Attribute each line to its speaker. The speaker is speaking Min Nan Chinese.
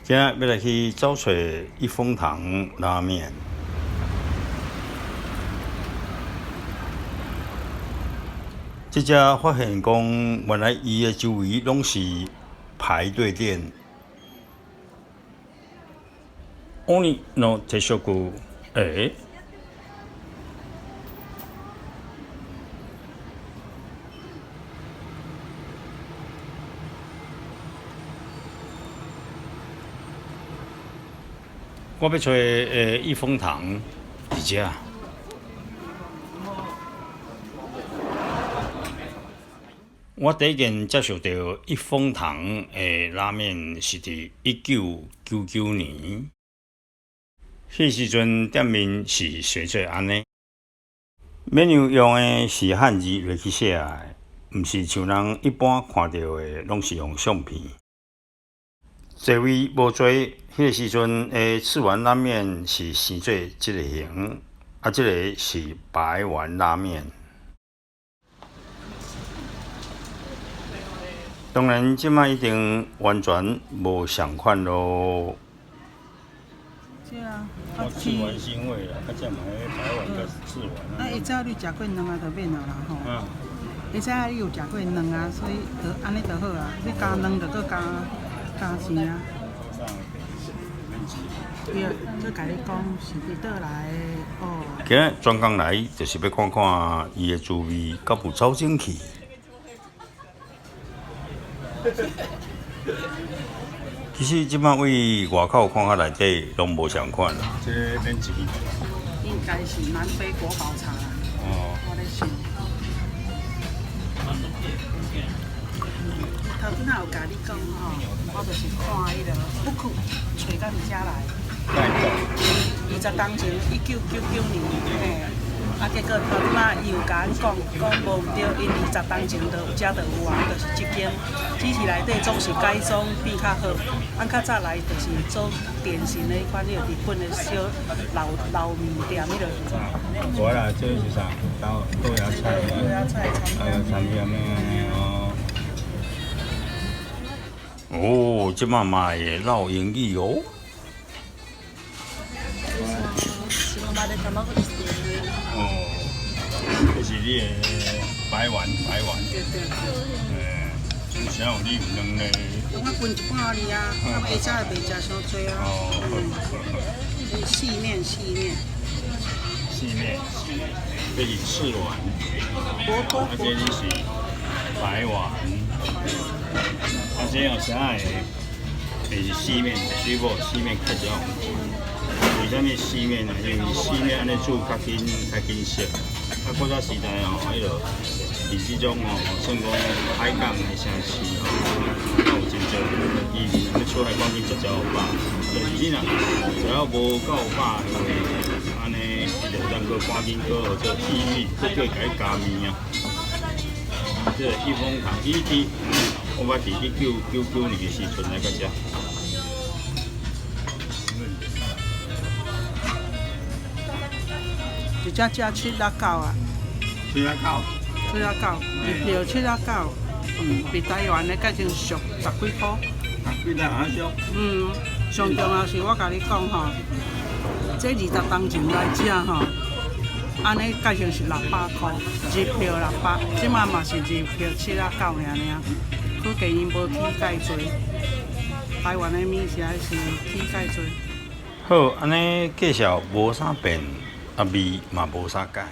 Speaker 1: 今仔欲來去走揣一風堂拉麵。這才發現講，原來伊的周圍攏是排隊店。鬼の定食，欸？我欲揣一風堂佇遮。我第一遍接觸著一風堂的拉麵是佇1999年，彼時陣店面是寫做按呢，menu 用的是漢字落去寫的，毋是像人一般看著的攏是用相片。座位無濟，彼个時陣的赤丸拉麵是生做這个形，啊，這个是白丸拉麵。當然，這擺已經完全無仝款囉。
Speaker 2: 對啊，
Speaker 1: 我赤丸是因為啦，較正嘛，彼白丸佮赤丸。
Speaker 2: 啊，會早你食過卵啊，就免啊啦吼。會早你有食過卵啊，所以就按呢就好啊。你加卵就閣加加錢啊。對，這共你講是佇佗來的哦。
Speaker 1: 今仔專工來就是欲看看伊的滋味，敢有走精去。其實這擺位外口看較內底攏無仝款啦。這免錢。
Speaker 2: 應該是南非國寶茶啦。
Speaker 1: 哦。
Speaker 2: 我咧想。頭拄仔有共你講吼，我就是看彼个 book 揣到佇遮來。20冬前，1999年，嘿，啊，結果頭拄仔伊有共阮講，講無毋對，𪜶20冬前就有遮就有啊，就是這間，只是內底總是改裝變較好。按較早來就是做典型的彼款彼个日本的小老老麵店彼个。
Speaker 1: 無啦，這是啥？豆豆芽菜。
Speaker 2: 豆芽菜
Speaker 1: 還有蠶莧的哦。哦，這擺嘛會落英語哦。哦，這是你的白丸，白丸。
Speaker 2: 對對對。
Speaker 1: 欸，啥有你有兩个？
Speaker 2: 我分一半予你啊，啊，下早袂食傷濟啊。
Speaker 1: 哦，好好好。
Speaker 2: 細麵，細麵。
Speaker 1: 細麵，這是赤丸。啊，這裡是白丸。啊，這有啥會？會是細麵，水某細麵較少。為啥物細麵呢？因為細麵按呢煮較緊，較緊熟。啊，古早時代吼，彼落佇這種吼，算講海港的城市吼，有真濟移民欲出來趕緊食食予飽。但是你若食了無夠飽的話，按呢就當閣趕緊閣號做意麵，閣叫伊共你加麵啊。這個一風堂，伊佇我捌佇1999年的時陣來到遮。
Speaker 2: 一只食79啊，79。79，入票79，佇台灣的價錢俗十幾箍。
Speaker 1: 比台灣俗。
Speaker 2: 上重要是我共你講吼，這20冬前來食吼，按呢價錢是600箍，入票600，這擺嘛是入票79爾爾，可見𪜶無起蓋濟。台灣的物件是起蓋濟。
Speaker 1: 好，按呢介紹無啥變，啊味嘛無啥改。